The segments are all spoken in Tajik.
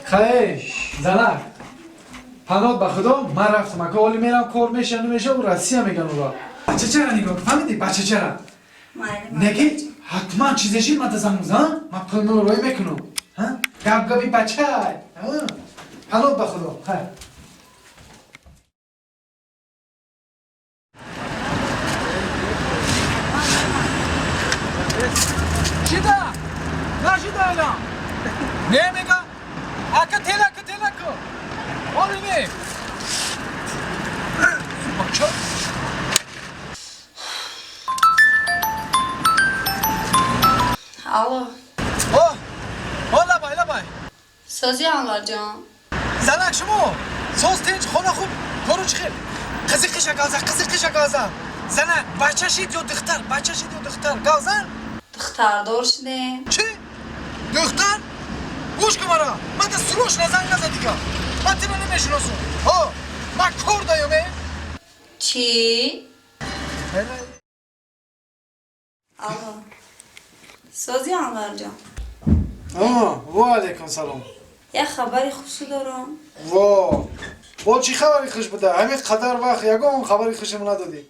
Хай, занак. Паноҳ ба Худо, ман рафтам. Ака оли мерам кор меша, намеша, у Россия меган ура. Бача чара нигоҳ, фаҳмидӣ? Бача чара. Майли. Неки ҳатман чизе шид ман занг мезанам, ман пул рой мекунам. Ҳа? Гап габи бача. Ҳа? Паноҳ ба Худо. Хай. Шида! Нашида алан! Не мега? Ака телака телака! Оли не! Бача! Алло. О! О, лабай, лабай! Сози Анварҷон. Занак шумо! Соз тинч, хона хуб, кору чӣ хел? Қизи қиша газа, қизи қиша газа! Занак, бача шид ё духтар? Бача шид ё духтар? Газан? Духтардор шудем. Чӣ? Духтар? Гӯш кун мара! Ман та срочно занг наза дига! Ман тира намешиносам! Ҳо! Ман кор даём, э? Чӣ? Алло. Сози Анварҷон. Ва алайкум салом. Як хабари хушӣ дорам. Во! Бо чӣ хабари хуш буда? Ҳамин қадар вақт ягон хабари хушам надодӣ.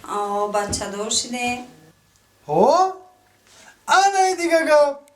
О, бачадор шудем. Ҳо? Анаи дига гап!